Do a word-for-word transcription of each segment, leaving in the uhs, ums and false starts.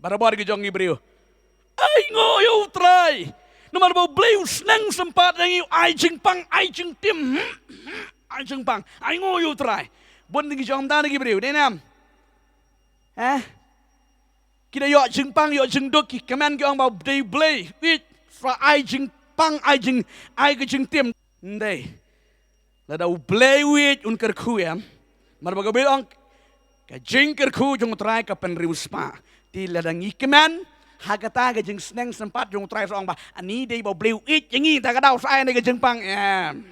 Barabor ki jong ngi briew. Ai nguh ïa u Trai. Namar ba u Blei u sneng sympat ïa ngi, u ai jingpang, ai jingtim. Hmm, hmm, ai jingpang. Ai nguh ïa u Trai. Bun ki jong ta ki briew, dei nam? Eh? Ki da ïoh jingpang, ïoh jingduk, ki kmen ki ong ba dei u Blei. Wit, fra ai jingpang, ai jing, ai ka jingtim. Ndei. Lada u Blei wit un kyrkhu em. Mar ba ka Baibl ong, ka jingkyrkhu jong u Trai ka pynriewspah. Te lada ngi kmen ha kata ka jingsneng sympat jong u Trai, sa ong ba ani dei ba u Blei wit ïa ngi, ta ka daw sa ai ne ka jingpang em.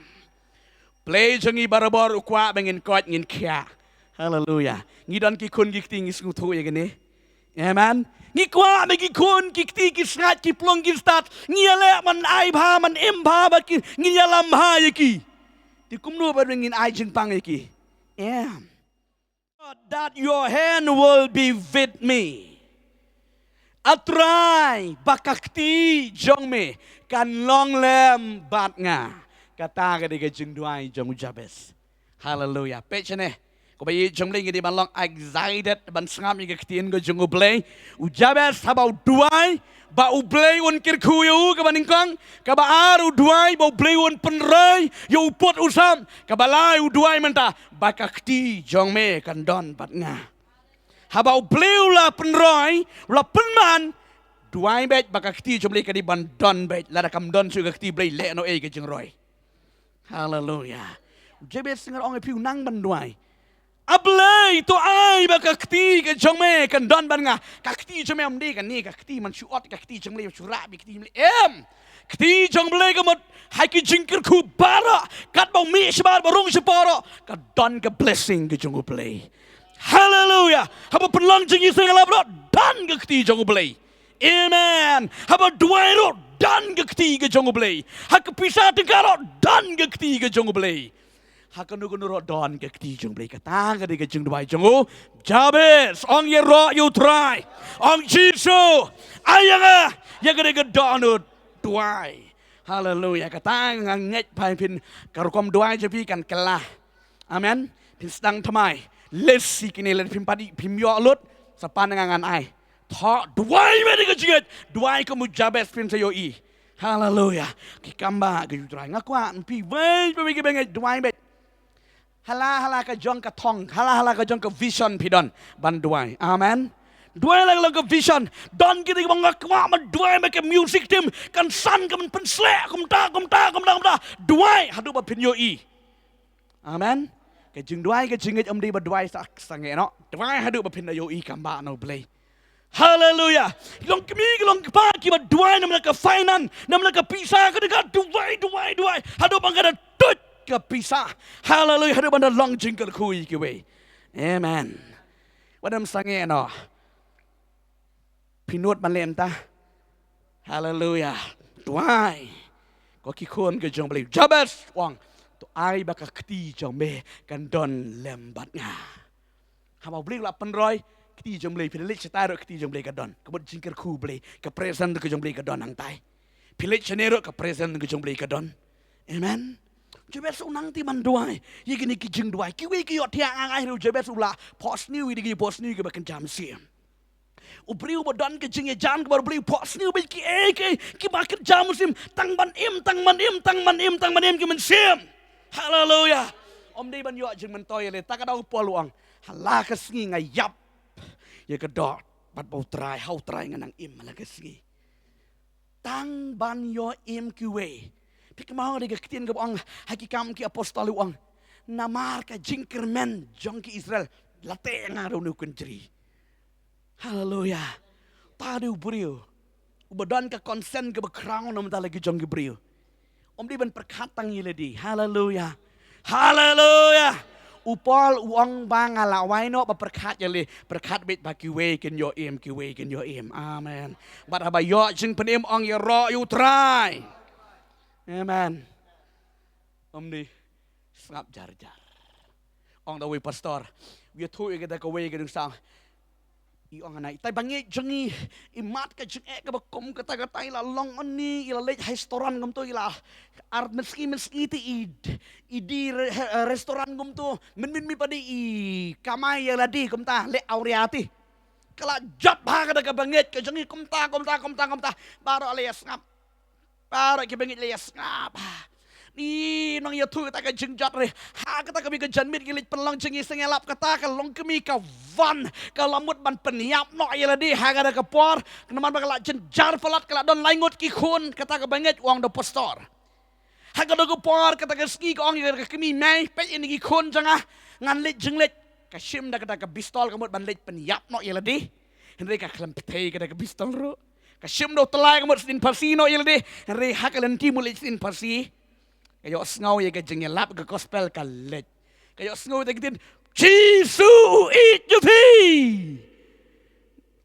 Blei jong ngi barabor u kwah ba ngin koit ngin khiah. Haleluya. Ngi don ki khun ki kti, ngi sngewthuh ïa kane? Amen. Ngi kwah ba ki khun ki kti ki sngaid ki plung ki stad. Ngi ïaleh ban ai bha, ban im bha ba ki, ngi ïalam bha ïa ki. Te kumno ba ngin ai jingpang ïa ki? Em. That your hand will be with me. A Trai, ba ka kti jong me kan long lem bad nga. Kata ka dei ka jingduwai jong u Jabez. Haleluya. Peit shane. Ko ba ïeit jong Blei, ngi dei ban long excited ban sngap ïa ka ktien ka jong u Blei. U Jabez haba u duwai ba u Blei un kyrkhu ïa u, kaba nyngkong, kaba ar u duwai ba u Blei un pynroi ïa u pud u sam, kaba lai u duwai mynta ba ka kti jong me kan don bad nga. Haba u Blei u la pynroi, u la pynman, duwai beit ba ka kti jong Blei ka dei ban don beit. Lada kam don shuh ka kti Blei, leh noh ei ka jingroi. Haleluya. U Jabez, nga ong ïa phi, u nang ban duwai. A Blei, to ai ba ka kti ka jong me kan don bad nga. Ka kti jong me ym dei kane ka kti man shu ot, ka kti jong Blei shu rah bad ka kti jong Blei. Em. Kti jong Blei ka mut ha ki jingkyrkhu baroh, katba u mih shabar ba rung shapoh ruh, ka don ka blessing ka jong u Blei. Haleluya. Haba pynlong jingïaseng ha lap ruh, don ka kti jong u Blei. Amen. Haba duwai ruh, don ka kti ka jong u Blei. Ha ka pisa tyngka ruh, don ka kti ka jong u Blei. Ha kano kano ruh, don ka kti jong u Blei. Kata ka dei ka jingduwai jong u Jabez. Ong ïaroh ïa u Trai. Ong Jisu, ai ïa nga ïa ka dei ka dohnud duwai. Haleluya. Kata nga ngeit ba phin, ka rukom duwai jong phi kan kylla. Amen. Phin sdang thymmai. Leit sha kine, leit phim pat, phim ïoh lut, sa pan nga ngan ai. Thoh duwai beit ïa ka jingngeit. Duwai kum u Jabez phin sa ïohi. Haleluya. Ki kam ba ka ju Trai. Nga kwah phi wei, wei, wei, wei, duwai beit. Hala, hala ka jong ka thong, hala, hala ka jong ka vision phi don ban duwai. Amen. Duwai la ka long ka vision. Don kita kiba nga kwah ban duwai ba ka music team kan san, kan pynsleh kumta, kumta, kumta, kumta. Duwai haduh ba phin ïohi. Amen. Ka jingduwai ka jingngeit ym dei ba duwai sa, sangeh noh. Duwai haduh ba phin da ïohi kam ba na u Blei. Haleluya. Ki long kmie, ki long kpa kiba duwai namar ka finance, namar ka pisa, ka dei ka duwai, duwai, duwai. Haduh ba ka da tuid ka pisa. Haleluya. Haduh ba da long jingkyrkhu ïa kiwei. Amen. Wat ym sangeh noh. Phi nud ban leh mynta. Haleluya. Duwai. Ko ki khun ka jong Blei. Jabez u ong, to ai ba ka kti jong me kan don lem bad nga. Haba u Blei u la pynroi, kti jong Blei, phi leit shatai ruh kti jong Blei ka don. Ka mut jingkyrkhu Blei, ka presence ka jong Blei ka don hangtai. Phi leit shane ruh ka presence ka jong Blei ka don. Amen. Jabez u nang te ban duwai. Ïa kine ki jingduwai. Kiwei ki ïohthiah nga, nga ïa u Jabez u la phohsniew ïa ki phohsniew kiba kynja mynsiem. U briew ba don ka jingïajan kaba u Blei u phohsniew beit kiei kiei kiba kynja mynsiem. Tang ban im, tang ban im, tang ban im, tang ban im ki mynsiem. Haleluya. Ym dei ban ïoh jingmyntoi ïaleh. Ta ka daw u Paul u ong, ha la ka sngi nga ïap ïa ka doh bad ba u Trai, ha u Trai nga nang im ha la ka sngi. Tang ban ïoh im kiwei. Phi kynmaw ïa ka ktien kaba ong ha Ki Kam ki Apostol, u ong, namar ka jingkyrmen jong ki Israel la teh nga da une u kynjri. Haleluya. Ta dei u briew uba don ka conscience kaba khraw na ka bynta la ki jong ki briew. Ym dei ban pyrkhat tang ïa lade. Haleluya. Haleluya. U Paul u ong ba nga la wai noh ba pyrkhat ïaleh, pyrkhat beit ba kiwei kin ïoh im, kiwei kin ïoh im. Amen. Bad haba ïoh jingpynim ong ïaroh ïa u Trai. Amen. Ym dei sngap jar jar. Ong da uwei pastor, u ïathuh ïa kata kawei ka dungsang. I ong hangne, itai ba ngeit jong i, i mad ka jingeh kaba kum kata kata, i la long hangne, i la leit restaurant kumto, i la ar mynsngi mynsngi te i, i die re-, he-, restaurant kumto, mynmiet miet pat i kamai ïa lade kumta, leh awria te. Ka la jot bha kata kaba ngeit ka jong ngi kumta, kumta, kumta, kumta. Baroh la ïa sngap. Baroh kiba ngeit la ïa sngap. Ni nongïathuh kata ka jingjot re. Ha kata kaba ka janmiet ki leit pynlong jingïaseng ïalap, kata ka longkmie ka wan. Ka la mut ban pynïap noh ïa lade ha kata ka por. Namar ba ka la jynjar palat, ka la don lai ngut ki khun, kata kaba ngeit, u ong da u pastor. Ha kata ka por, kata ka sngi ka ong ïa ka kmie, mei, peit ïa kine ki khun jong nga, ngan leit jingleit. Ka shim da kata ka pistol ka mut ban leit pynïap noh ïa lade. Hynrei ka khlem pynthei kata ka pistol ruh. Ka shim da u tyllai ka mut sdien pharsi noh ïa lade. Hynrei ha ka lynti mut leit sdien pharsi, ka ïohsngew ïa ka jingïalap ka gospel, ka leit. Ka ïohsngew ïa ka ktien, Jisu, ïeit ïa phi.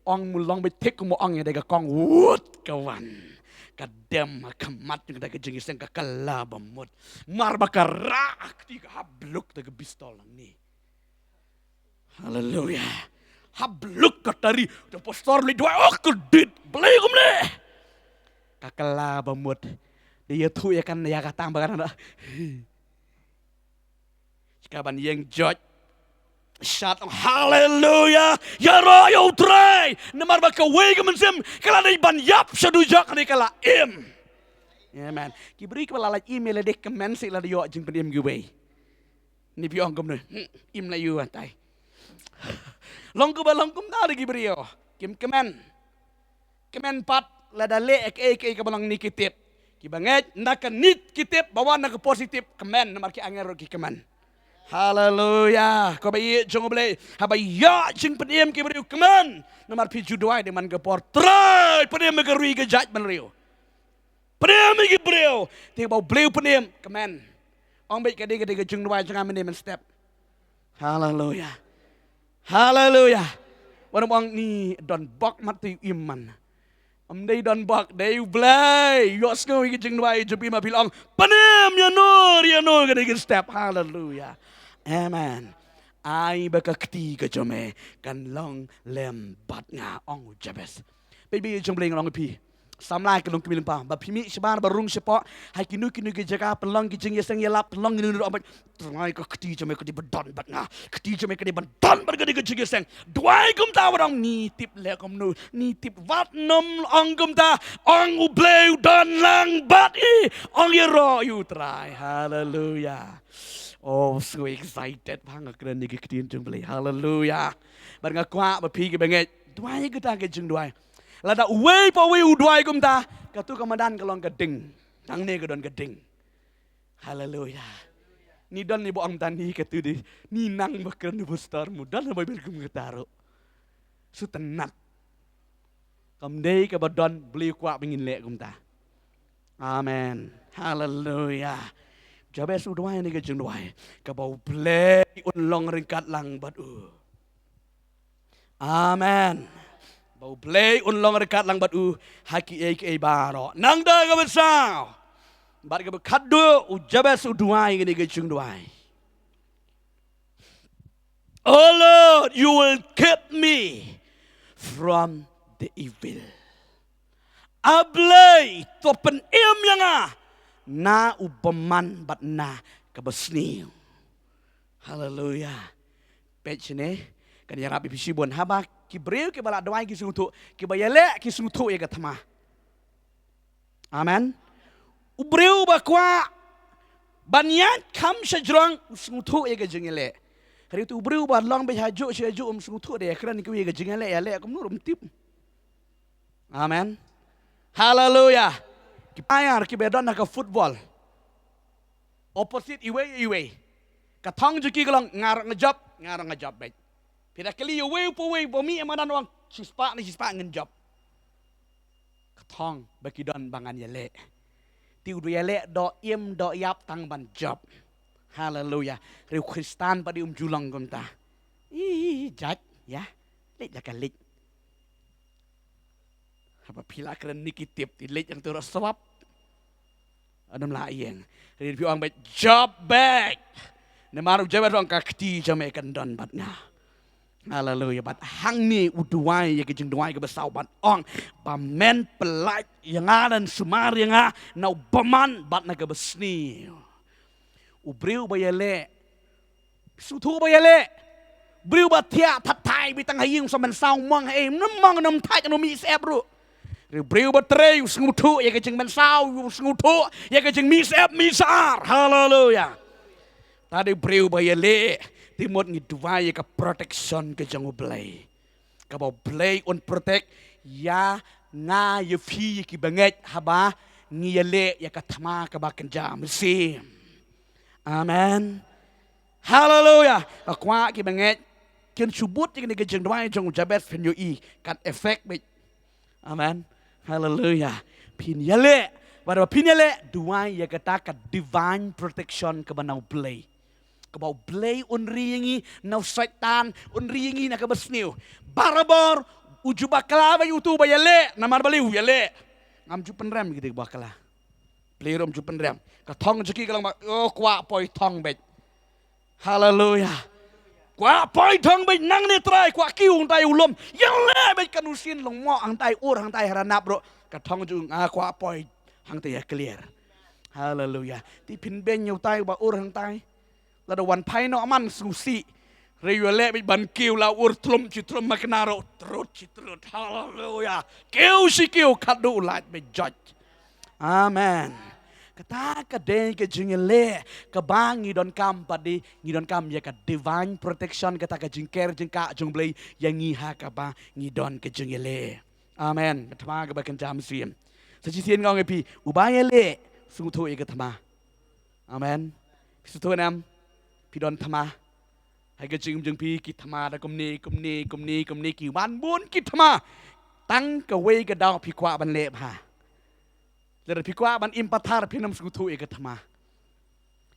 Ong, mut long beit thik kumba ong ïa ka kong, wut ka wan. Ka dem ha khmat jong kata ka jingïaseng, ka kylla ba mut. Mar ba ka rah kti, ka hap bluk da ka pistol nangne. Haleluya. Hap bluk ka tari. Te u pastor leit duwai, oh, ka dit. Balei kumne? Ka kylla ba mut. Dei ïathuh ïa kan, ïa ka tang ba kan. Ka ban ïeng joit. Shad ong, haleluya. Ïaroh ïa U Trai. Namar ba kawei ka mynsiem ka la dei ban ïap sha dujok, ne ka la im. Amen. Ki briew kiba la lait im ïa lade kmen seh lada ïoh jingpynim kiwei. Ni phi ong kumno? Hmm, im la ïa u, tai. Long kumba long kumta da ki briew. Kim kmen. Kmen pat lada leh kaei kaei kaba long negative. Kiba ngeit na ka negative ba wan na ka positive, kmen, namar ki angel ruh ki kmen. Haleluya. Ko ba ïeit jong U Blei, haba ïoh jingpynim ki briew, kmen. Namar phi ju duwai da man ka por, Trai, pynim ka ri ka jaitbynriew. Pynim ïa ki briew. Te ba U Blei u pynim, kmen. Ong beit, ka dei, ka dei ka jingduwai jong nga mynne mynstep. Haleluya. Haleluya. Wat ym ong ni don bok mat, te im man. Ym dei don bok, dei U Blei. Ïohsngew ïa ka jingduwai jong phi, ma phi la ong, pynim ïano ïano, ka dei ka step. Haleluya. Amen. Ai ba ka kti ka jong me kan long lem bad nga, ong u Jabez. Peit, peit, jong Blei, nga ong ïa phi. Samla ka long kmie lyngba. Ba phi mih shabar ba rung shapoh ha kino kino ki jaka, pynlong ki jingïaseng ïalap, pynlong kino kino, ong beit, Trai, ka kti jong me ka dei ban don bad nga. Kti jong me ka dei ban don bad nga ha kane ka jingïaseng. Duwai kumta, wat ym ni tip leh kumno, ni tip, wat nym ong kumta. Ong U Blei u don lang bad i. Ong ïaroh ïa U Trai. Haleluya. Oh, so excited ba nga kren ïa ki ktien jong Blei. Haleluya. Bad nga kwah ba phi kiba ngeit, duwai kata ka jingduwai. Lada uwei pa uwei u duwai kumta, kato ka madan ka long ka ding. Nangne ka don ka ding. Haleluya. Ni don ni ba ong tang ni, kato dei, ni nang ba kren ni ba star, mo don ba ber kum kata ruh. Sngewtynnat. Kam dei kaba don, Blei u kwah ba ngin leh kumta. Amen. Haleluya. Jabez u duwai ïa kane ka jingduwai, kaba U Blei un long ryngkat lang bad u. Amen. Ba U Blei un long ryngkat lang bad u ha kiei kiei baroh. Nangta kaba saw bad kaba khatduh, u Jabez u duwai ïa kane ka jingduwai. Oh Lord, you will keep me from the evil. A Blei, to pynim ïa nga na u bymman bad na kaba sniew. Haleluya. Peit shane, kan ïarap ïa phi shibun, haba ki briew kiba la duwai ki sngewthuh, kiba ïaleh ki sngewthuh ïa ka thma. Amen. U briew ba kwah ban ïaid kham shajrong, u sngewthuh ïa ka jingïaleh. Hynrei uto u briew ba long beit hajuh shajuh, um sngewthuh de, kren ïa ka jingïaleh, ïaleh kumno ruh um tip. Amen. Haleluya. Ki player kiba don ha ka football, opposite iwei iwei, ka thong jong ki ka long, nga ruh nga jop, nga ruh nga jop beit. Phi da kylli uwei pa uwei ba mih ha madan, u ong, shispah ne shispah ngan jop. Ka thong ba ki don ba ngan ïaleh. Te u dei ïaleh doh im doh ïap tang ban jop. Haleluya. Hynrei u Khristan pat de um ju long kumta. Ih, jait, ïa. Leit la ka leit. Haba phi la kren negative, te leit ïa uto ruh swap. Ym lah ïeng. Hynrei phi ong beit, jop beit. Namar u Jabez u ong, ka kti jong me kan don bad nga. Haleluya. Bad hangne u duwai ïa ka jingduwai kaba saw bad ong, ba men pyllait ïa nga, lane sumar ïa nga na u bymman bad na kaba sniew. U briew ba ïaleh, sngewthuh ba ïaleh. Briew ba thiah thathai ai bi tang ha ïing sa mynsaw mong, eh, ym mong, ym thait, ym mih syep ruh. Briew ba trei u sngewthuh ïa ka jingmynsaw, u sngewthuh ïa ka jingmih syep mih sar. Haleluya. Te dei briew ba ïaleh, te mut ngi duwai ïa ka protection ka jong U Blei. Kaba U Blei un protect ïa nga, ïa phi, ïa ki bangeit haba ngi ïaleh ïa ka thma kaba kynja mynsiem. Amen. Haleluya. Nga kwah ki bangeit kin shu bud ïa kane ka jingduwai jong u Jabez, phin ïohi kan effect beit. Amen. Haleluya. Phin ïaleh, bad ba phin ïaleh, duwai ïa kata ka divine protection kaba na U Blei. Kaba U Blei un ri ïa ngi na u Soitan, un ri ïa ngi na kaba sniew. Barabor u ju bakla bad uto uba ïaleh, namar balei u ïaleh? Ngam ju pynrem ïa kito ki bakla. Blei ruh um ju pynrem. Ka thong jong ki ka long ba, oh, kwah poi thong beit. Haleluya. Kwah poi thong beit nangne Trai, kwah kiew hangtai u lum. Ïaleh beit, kan u sien long mo hangtai, ur hangtai ha ranap ruh. Ka thong jong u, nga kwah poi hangtai ha kliar. Haleluya. Te phin beiñ ïa utai uba ur hangtai. Lada wan phai noh man sngewsih. Hynrei u ïaleh beit ban kiew, la ur tlum shi tlum, ma kane ruh trud shi trud. Haleluya. Kiew shi kiew, khadduh u lait beit joit. Amen. Kata ka dei ka jingïaleh kaba ngi donkam, pat de ngi donkam ïa ka divine protection, kata ka jingker jingkah jong U Blei ïa ngi ha kaba ngi don ka jingïaleh. Amen. Ka thma kaba kynja mynsiem. Sa shisien nga ong ïa phi, uba ïaleh sngewthuh ïa ka thma. Amen. Phi sngewthuh ne em? Phi don thma. Ha ka jingim jong phi ki thma da kumne, kumne, kumne, kumne, ki wan bun ki thma. Tang kawei ka daw phi kwah ban leh bha. Lada phi kwah ban im pathar, phin ym sngewthuh ïa ka thma.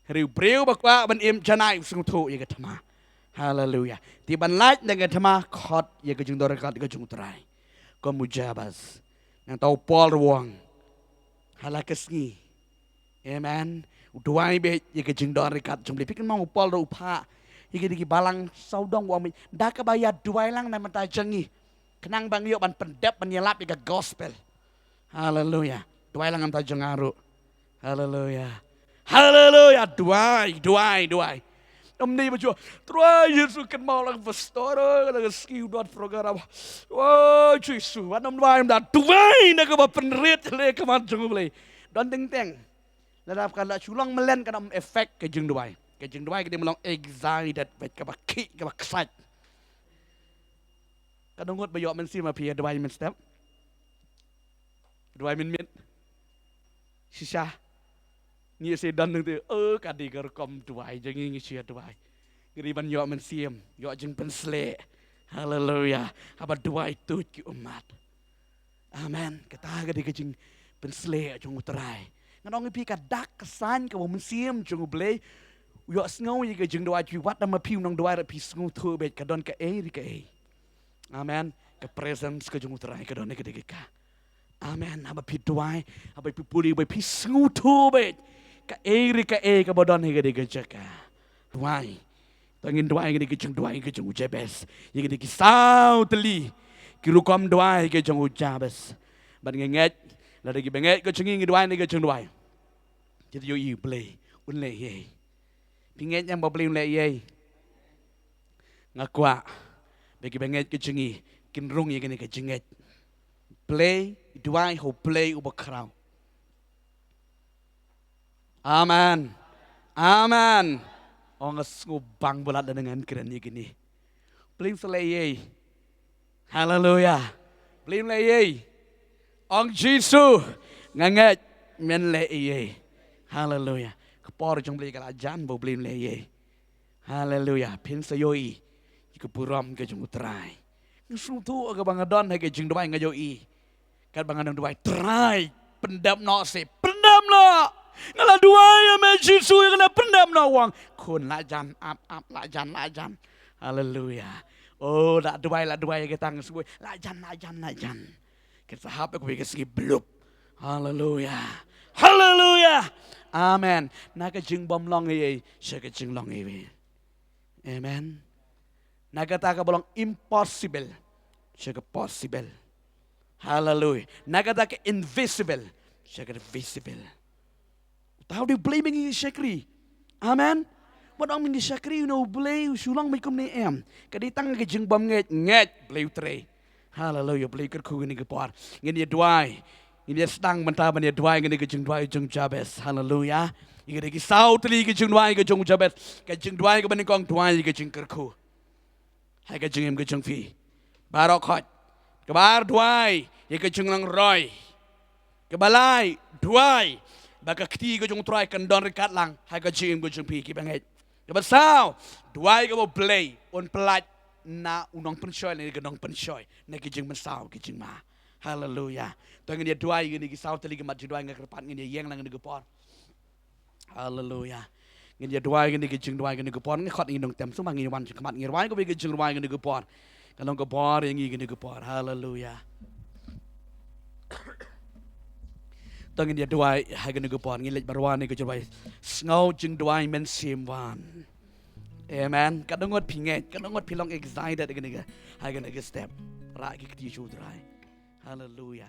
Hynrei u briew ba kwah ban im janai u sngewthuh ïa ka thma. Haleluya. Te ban lait na ka thma, khot ïa ka jingdon ryngkat ka jong U Trai. Kum u Jabez. Nangta u Paul ruh u ong, ha la ka sngi. Amen. U duwai beit ïa ka jingdon ryngkat jong U Blei. Phi kynmaw u Paul ruh u phah ïa ki, ïa ki balang sawdong, u ong beit, da kaba ïa duwai lang na bynta jong ngi, khnang ba ngi ïoh ban pyndep ban ïalap ïa ka gospel. Haleluya. Duwai lang na bynta jong nga ruh. Haleluya. Haleluya. Duwai, duwai, duwai. Ym dei ba ju, Trai Jisu, kynmaw lang pastor, eh, ka dang ka sngi u don program. Wah, Jisu, wat nym duwai, ym da duwai na kaba pynrit ïaleh ka mat jong U Blei. Don teng teng. Lada ka la shu long mlien, kan ym effect ka jingduwai. Ka jingduwai ka dei ban long excited beit, kaba khih, kaba excite. Ka dohnud ba ïoh mynsiem, ma phi ïa duwai mynstep. Duwai mynmiet. Shisha. Ngi ïa sdang nangta, oh, ka dei ka rukom duwai jong ngi, ngi shu ïa duwai. Ngi dei ban ïoh mynsiem, ïoh jingpynshlur. Haleluya. Haba duwai tuid ki ummat. Amen. Kata ka dei ka jingpynshlur jong U Trai. Ngan ong ïa phi, ka dak ka saiñ kaba mynsiem jong U Blei, u ïohsngew ïa ka jingduwai jong phi, wat da ma phi u nongduwai ruh, phi sngewthuh beit ka don kaei re kaei. Amen. Ka presence ka jong U Trai ka don ha kata ka. Amen. Haba phi duwai, haba phi pule, haba phi sngewthuh beit kaei re kaei kaba don ha kata ka jaka. Duwai. To ngin duwai ïa kine ki jingduwai ki jong u Jabez, ïa kine ki saw tylli ki rukom duwai ki jong u Jabez. Bad nga ngeit lada kiba ngeit ki jong ngi ngi duwai ïa kine ki jingduwai, kita ïohi U Blei un leh ei. Phi ngeit ne em ba U Blei un leh ei? Nga kwah ba kiba ngeit ki jong ngi kin rung ïa kine ki jingngeit. Blei, duwai ha U Blei uba khraw. Amen. Amen. Ong, nga sngewbang ba lada ngan kren ïa kine. Blei un sa leh ei. Haleluya. Blei un leh ei. Ong Jisu, nga ngeit men leh ei. Haleluya. Ka por jong Blei ka la jan ba U Blei un leh ei. Haleluya. Phin sa ïohi ïa ka burom ka jong U Trai. Nga sngewthuh kaba nga don ha ka jingduwai nga ïohi. Katba nga dang duwai, Trai, pyndep noh seh, pyndep noh. Nga la duwai ïa me Jisu, ïa kane pyndep noh, u ong. Khun, la jan, ap, ap, la jan, la jan. Haleluya. Oh, la duwai, la duwai ïa kata nga sngewbha. La jan, la jan, la jan. Kin sa hap ïa kawei ka sngi blup. Haleluya. Haleluya. Amen. Na ka jingbym long ei ei sha ka jinglong ei ei. Amen. Na kata kaba long impossible sha ka possible. Haleluya. Na kata ka invisible sha ka visible. Uta u dei U Blei ba ngi shakri. Amen. Wat ong me ngi shakri ïa une u Blei u shu long beit kumne, em. Ka dei tang ka jingbymngeit, ngeit, Blei u trei. Haleluia, Blei u kyrkhu ïa ngi ha kane ka por. Ngin ïa duwai. Ngin ïa sdang mynta ban ïa duwai ïa kane ka jingduwai jong u Jabez. Haleluia. Ïa kane ki saw tylli ki jingduwai ka jong u Jabez. Ka jingduwai kaba nyngkong, duwai ïa ka jingkyrkhu ha ka jingim ka jong phi. Baroh khoit. Kaba ar, duwai ïa ka jinglong roi. Kaba lai, duwai ba ka kti ka jong u Trai kan don ryngkat lang ha ka jingim ka jong phi kiba ngeit. Kaba saw, duwai kaba u Blei un pyllait na u nongpynshoi, na ka nongpynshoi, na ki jingmynsaw ki jingma. Haleluia. To ngin ïa duwai ïa kine ki saw tylli ki mat jingduwai, nga kyrpad ngin ïa ïeng lang ha kane ka por. Haleluia. Ngin ïa duwai ïa kine ki jingduwai ha kane ka por, ngin khot ïa ki nongtem sumar, ngin wan jingkhmat, ngin ïa duwai kawei ka jingduwai ha kane ka por. Ka long ka bor ïa ngi ha kane ka por. Haleluia. To ngin ïa duwai ha kane ka por, ngin leit marwei ïa ka jingduwai. Sngew jingduwai mynsiem wan. Amen. Katno ngut phi ngeit, katno ngut phi long excited ha kane ka, ha kane ka step. Rah ki kti sha u Trai. Haleluia.